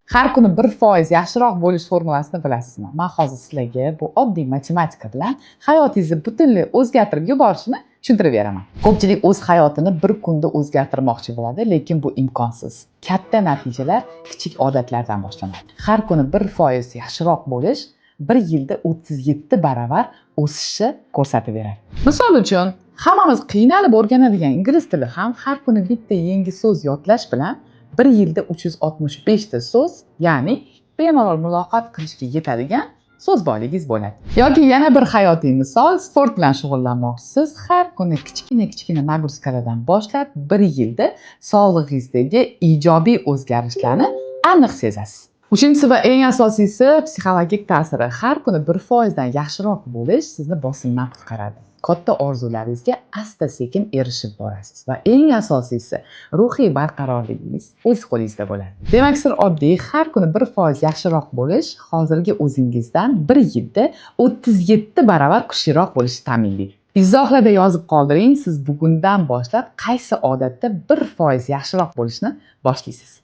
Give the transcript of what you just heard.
Har kuni 1% yaxshiroq bo'lish formulasini bilasizmi? Man hozir sizlarga bu oddiy matematika bilan hayotingizni butunlay o'zgartirib yuborishini tushuntirib beraman. Ko'pchilik o'z hayotini bir kunda o'zgartirmoqchi bo'ladi, lekin bu imkonsiz. Katta natijalar kichik odatlardan boshlanadi. Har kuni 1% yaxshiroq bo'lish bir yilda 37 baravar o'sishni ko'rsatib beradi. Misol uchun, hammamiz qiynalib o'rganadigan ingliz tili ham har kuni bitta yangi so'z yodlash bilan bir yilda 365 ta so'z, ya'ni bemalol muloqot qilishga yetadigan so'z boyligingiz bo'ladi. Yoki yana bir hayotiy misol: sport bilan shug'ullanmoqchisiz, har kuni kichkina kichkina нагрузка lardan boshlab, bir yilda sog'lig'ingizdagi ijobiy o'zgarishlarni aniq sezasiz. Uchinchisi va eng asosiysi, psixologik ta'siri. Har kuni 1%dan yaxshiroq bo'lish sizni bosimdan qutqaradi. Katta orzularingizga asta sekin erishib borasiz va eng asosiysi, ruhiy barqarorligingiz o'z qo'lingizda bo'ladi. Demak, sir oddiy: har kuni 1% yaxshiroq bo'lish hozirgi o'zingizdan bir yilda 37 baravar kuchliroq bo'lishni ta'minlaydi. Izohlarda yozib qoldiring, siz bugundan boshlab qaysi odatda 1% yaxshiroq bo'lishni boshlaysiz?